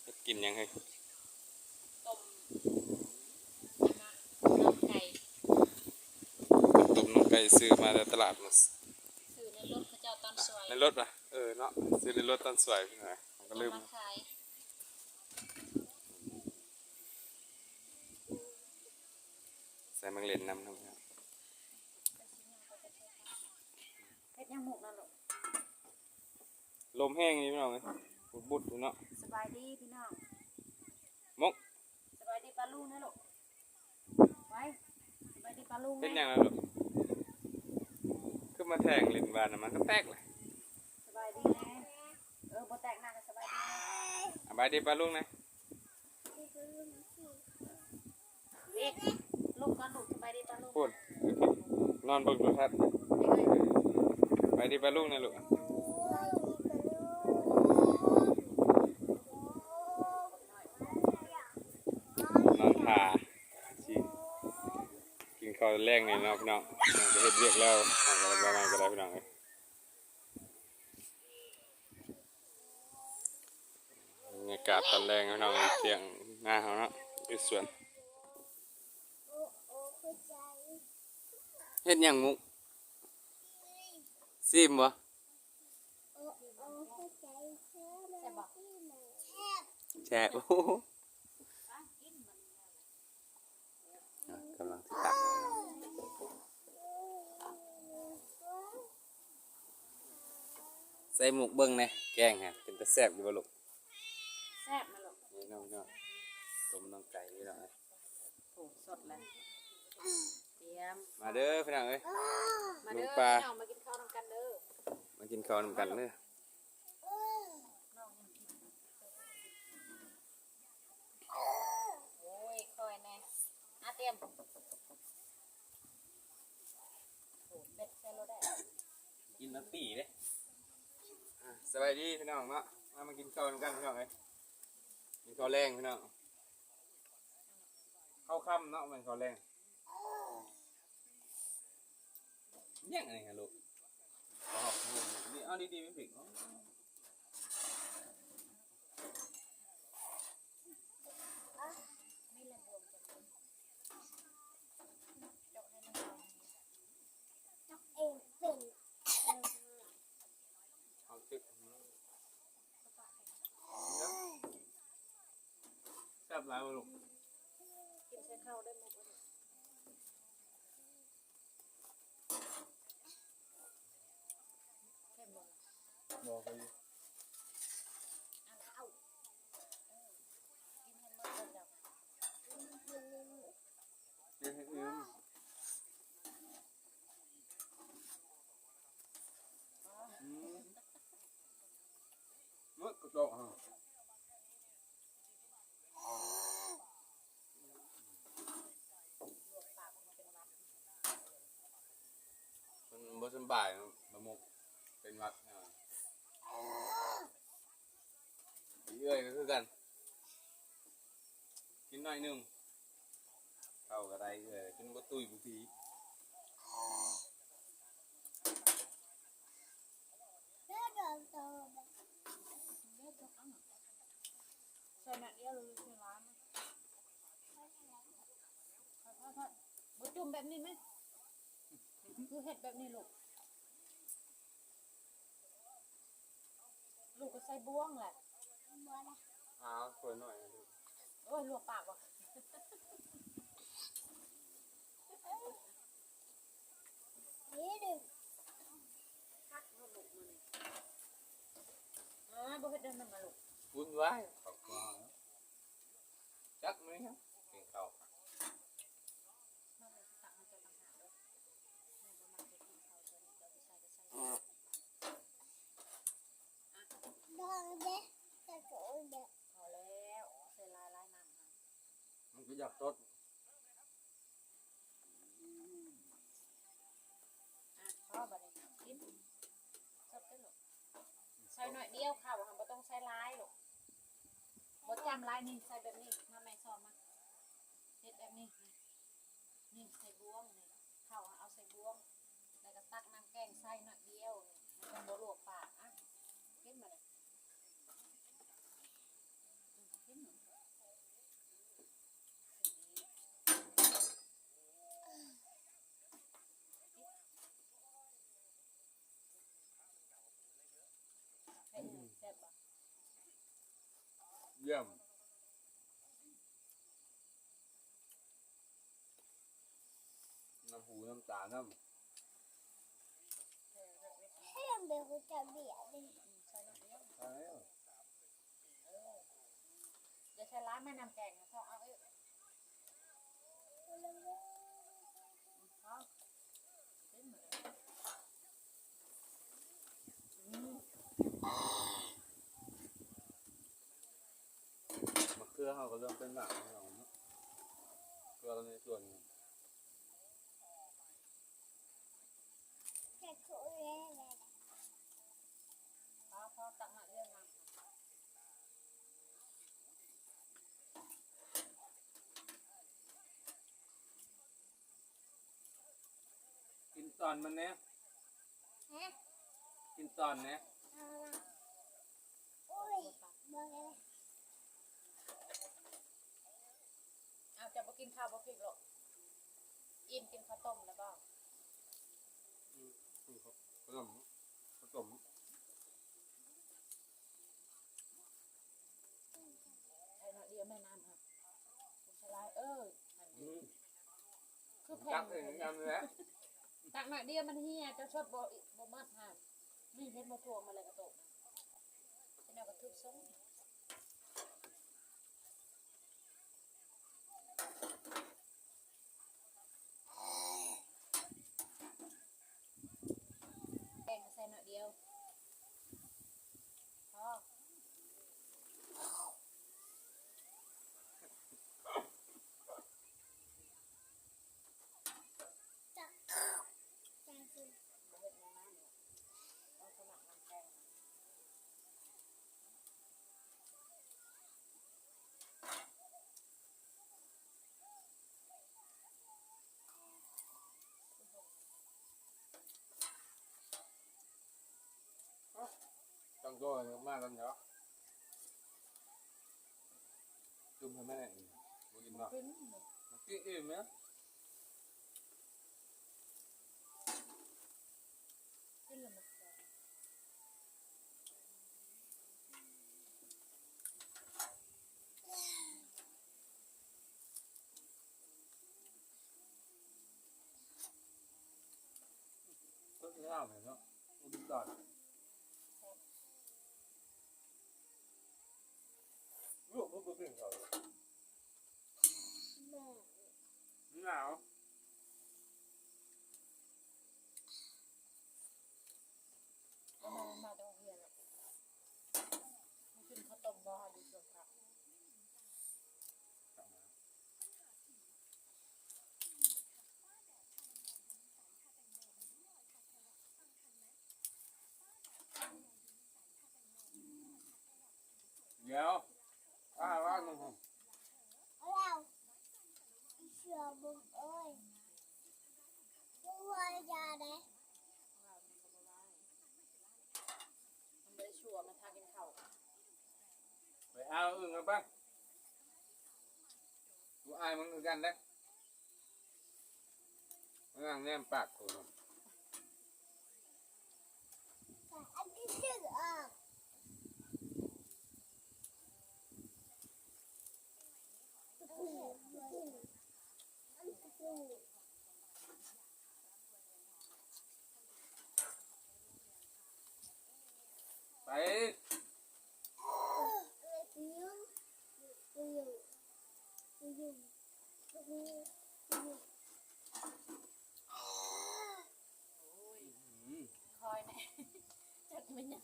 ເຮັດກິນຫຍັງເຮີ້ຍ? ຕົ້ມອັນນັ້ນ ໜັງໄກ່. ຕົ້ມໜັງໄກ່ ຊື້ມາແຕ່ຕະຫຼາດ ຊື້ໃນລົດເຂົາເຈົ້າຕອນສວຍ. ໃນລົດຫວາ? ເອີເນາະ ຊື້ໃນລົດຕອນສວຍ ເພິ່ນວ່າ ເຮົາກໍລືມ ເອົາມາຂາຍ. ໃສ່ໝາກເຫຼັ້ນນຳເນາະ. ເຮັດຫຍັງໝູກນັ້ນລູກ? ລົມແຮງນີ້ພີ່ນ້ອງເອີຍ ບຸດໆຢູ່ເນາະ. ສະບາຍດີພີ່ນ້ອງ. ມົກ ສະບາຍດີປ້າລຸງນະລູກ. ໄວ້ ສະບາຍດີປ້າລຸງ. ເຮັດຫຍັງລະລູກ? ຄືມາແທງຫຼິ້ນບາດນະ ມັນກໍແຕກລະ. ສະບາຍດີແນ່. ເອີ ບໍ່ແຕກໜ້າກໍສະບາຍດີແນ່. ສະບາຍດີປ້າລຸງນະ. ເວກ ລຸກກ່ອນລູກ ສະບາຍດີປ້າລຸງ. ພຸ້ນ ນອນເບິ່ງໂທລະທັດ. ສະບາຍດີປ້າລຸງນະລູກ. ນອນຖ້າຊິກິນເຂົ້າແລງນີ້ເນາະພີ່ນ້ອງ. ນ້ອງຈະເຮັດວຽກແລ້ວ ນ້ອງກໍໄດ້ ບໍ່ມາກໍໄດ້ພີ່ນ້ອງເອີຍ. ບັນຍາກາດຕອນແລງພີ່ນ້ອງ ຢູ່ຖຽງນາເຮົາເນາະ ຢູ່ສວນ. ເຮັດຫຍັງມຸກ? ຊີມບໍ່? ແຊບ. ກຳລັງຊິຕັກ ໃສ່ໝູກເບິ່ງແດ່ ແກງຫັ້ນ ເປັນຕາແຊບຢູ່ບໍ່ລູກ? ແຊບນະລູກ. ນີ້ເນາະ ພີ່ນ້ອງ ຕົ້ມໜັງໄກ່ພີ່ນ້ອງ. ໂອ້ ສົດແລ້ວ ຕຽມ ມາເດີພີ່ນ້ອງເອີຍ ມາເດີພີ່ນ້ອງ ມາກິນເຂົ້ານຳກັນເດີ ມາກິນເຂົ້ານຳກັນເດີ. ໂອ້ຍ ຄ່ອຍແນ່ ອາ ຕຽມ ໂອ້ ເບັດໃສ່ໂລດໄດ້ ກິນມາປີເດ້. ອ່າ ສະບາຍດີພີ່ນ້ອງເນາະ ມາ ມາກິນເຂົ້ານຳກັນພີ່ນ້ອງເອີຍ ກິນເຂົ້າແລງພີ່ນ້ອງ ເຂົ້າຄ່ຳເນາະ ແມ່ນເຂົ້າແລງ. ຫຍັງອັນນີ້ຮະລູກ? ເອົາດີໆ ມັນຜິດເນາະ. ເອົາຕິດ ແຊບຫຼາຍບໍ່ລູກ? ກິນໃສ່ເຂົ້າໄດ້ໝົດ. ເຄັມບໍ່? ບໍ່ ພໍດີ. ກິນໃຫ້ໝົດເດີເຈົ້າ. ກິນໃຫ້ອີ່ມ. ອືມ ໝົດກະເຈາະຫະ ເພິ່ນບໍ່ສຳບາຍເນາະ ປາໝຸກເປັນຫວັດ. ອີເອື້ອຍກໍຄືກັນ ກິນໜ້ອຍໜຶ່ງ ເຂົ້າກໍໄດ້ເອື້ອຍ ກິນບໍ່ຕຸ້ຍບໍ່ຜີ. ໃສ່ໜ້ອຍດຽວ ຫຼືໃສ່ຫຼາຍ? ບໍ່ຈຸ່ມແບບນີ້ແມະ ຄືເຮັດແບບນີ້ລູກ. ລູກກໍໃສ່ບ່ວງແຫຼະ. ອ້າວ ຖ້ວຍໜ້ອຍ. ໂອ້ຍ ລວກປາກບໍ່? ຄັກເນາະລູກມື້ນີ້. ເອີ ບໍ່ເຮັດແນວນັ້ນນະລູກ. ວຸ້ນວາຍ ຄອບຄົວ ຈັກມື້ຫຍັງ ກິນເຂົ້າ. ມາແມ່ຊິຕັກໃຫ້ເຈົ້າຕ່າງຫາກເດີ ແມ່ບໍ່ມັກເຈົ້າກິນເຂົ້າສ່ວນນີ້ ເຈົ້າຊິໃສ່ກໍໃສ່. ດອງເດ້ ຈະໂຕເດ້. ພໍແລ້ວ ໃສ່ຫຼາຍໆ ນ້ຳຫັ້ນ ມັນກໍຢາກຕົດ. ອືມ ອ່ະ ພໍບາດນີ້ ກິນ ສົດເດີລູກ. ໃສ່ໜ້ອຍດຽວ ເຂົ້າຫັ້ນບໍ່ຕ້ອງໃສ່ຫຼາຍລູກ ບໍ່ຈ້ຳຫຼາຍ. ນີ້ ໃສ່ແບບນີ້ ມາແມ່ສອນມາ ເຮັດແບບນີ້. ນີ້ ໃສ່ບ່ວງນີ້ ເຂົ້າເອົາໃສ່ບ່ວງ ແລ້ວກໍຕັກນ້ຳແກງໃສ່ໜ້ອຍດຽວ ມັນຈັ່ງບໍ່ລວກປາກ. ອ່ະ ກິນບາດນີ້. ຽມ ນ້ຳຫູນ້ຳຕານຳ ໃສ່ນ້ຳດຽວ ໃສ່ນ້ຳດຽວ ໃສ່ແລ້ວ ເອີ ຢ່າໃສ່ຫຼາຍ ມານ້ຳແກງ ເອົາອີກ ເອົາ ມະເຂືອເຮົາກໍເລີ່ມເປັນໝາກແລ້ວເນາະ ເຂືອໃນສວນ ພໍໆ ຕັກມາເລື່ອຍມາ. ກິນຕອນມັນແດ່ ຮະ ກິນຕອນແດ່ ເອົາລະ ໂອ້ຍ ບໍ່ໄດ້ ເອົາ ເຈົ້າບໍ່ກິນເຂົ້າບໍ່ພລິກໂລດ ອີ່ມກິນເຂົ້າຕົ້ມແລ້ວບໍ່? ອືມ ກິນເຂົ້າ ເຂົ້າຕົ້ມ ເຂົ້າຕົ້ມ. ໃສ່ໜ້ອຍດຽວແມ່ນ້ຳ ບໍ່ໃສ່ຫຼາຍ ເອີ ອືມ ຄືແພງ ຕັກເອງນຳແຫຼະ ຕັກໜ້ອຍດຽວມັນເຫ່ຍ ເຈົ້າຊົດບໍ່ ບໍ່ໝົດຫັ້ນ ນີ້ເຫັນບໍ່ ຖ້ວມາແລ້ວກະໂຕະ ແລ້ວກະຖືກສົ່ງ. ແປ້ງໃສ່ໜ້ອຍດຽວ ພໍ ບໍ່ເຮັດແນວນັ້ນ ເອົາສະໝັກນ້ຳແປ້ງ. ເອົ້າ ຕັ້ງໂຕມາກັນເນາະ ຈຸ່ມໃຫ້ແມ່ ບໍ່ກິນບໍ່? ກິນ ກິນອີ່ມແລ້ວ. ກິນແລ້ວມັນແຊບ ເພິ່ນງາມເນາະ ກິນໄດ້ ແຊບ ລູກ ລູກບໍ່ກິນເຂົ້າ ແມ່ ໜາວ ເອົາມາ ມາແຕ່ໂຮງຮຽນ ມາກິນເຂົ້າຕົ້ມບໍ່ ຢູ່ສວນຜັກ. ດຽວ ຖ້າວ່າໜຶ່ງ ແລ້ວ ເຊື່ອເບິ່ງເອີຍ ບໍ່ວ່າຢ່າເດ້ ມັນບໍ່ໄດ້ຊົ່ວ ມັນຖ້າກິນເຂົ້າ ໄປຫາອື່ນກັນໄປ ກູອາຍມຶງຄືກັນເດ້. ມານັ່ງແນມປາກໂຕນຳ ໄປ ໂອ້ຍ ອືມ ຄອຍແນ່ ຈັກແມ່ນຫຍັງ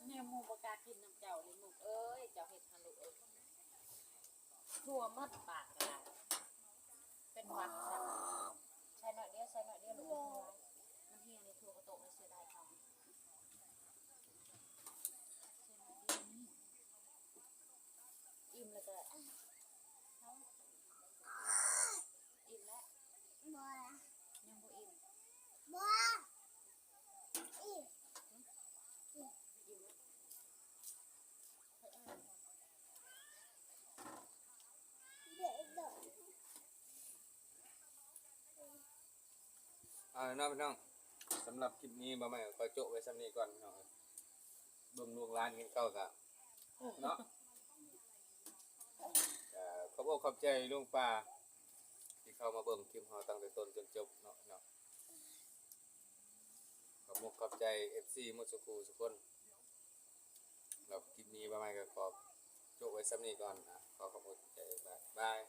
ແນວໝູ່ບໍ່ກ້າກິນນຳເຈົ້າເລີຍ ລູກເອີຍ ເຈົ້າເຮັດຫັ້ນລູກເອີຍ ທົ່ວໝົດປາກກະໄດ້ ເປັນຫວັດຊ້ຳ ໃສ່ໜ້ອຍດຽວ ໃສ່ໜ້ອຍດຽວລູກ ມັນເຫ່ຍໃນທົ່ວກະໂຕະ ມັນເສຍດາຍເຂົ້າ ໃສ່ໜ້ອຍດຽວນີ້ ອີ່ມແລ້ວກະ ອີ່ມແລ້ວ ບໍ່ ຍັງບໍ່ອີ່ມ ບໍ່ ອີ່ມ ອີ່ມແລ້ວ ເອົາເນາະພີ່ນ້ອງ ສຳລັບຄລິບນີ້ ບ່າວໃໝ່ກໍຂໍໂຈະໄວ້ສ່ຳນີ້ກ່ອນພີ່ນ້ອງເອີຍ ເບິ່ງລູກຫຼານກິນເຂົ້າກະ ເນາະ. ກໍຂອບອົກຂອບໃຈລຸງປ້າທີ່ເຂົ້າມາເບິ່ງຄລິບເຮົາຕັ້ງແຕ່ຕົ້ນຈົນຈົບເນາະ ເນາະ. ຂອບອົກຂອບໃຈເອັຟຊີໝົດສູ່ຄູ່ສູ່ຄົນ. ແລ້ວຄລິບນີ້ບ່າວໃໝ່ກໍຂໍຈົບໄວ້ສ່ຳນີ້ກ່ອນ. ອາ ຂໍຂອບອົກຂອບໃຈ. ບາຍບາຍ.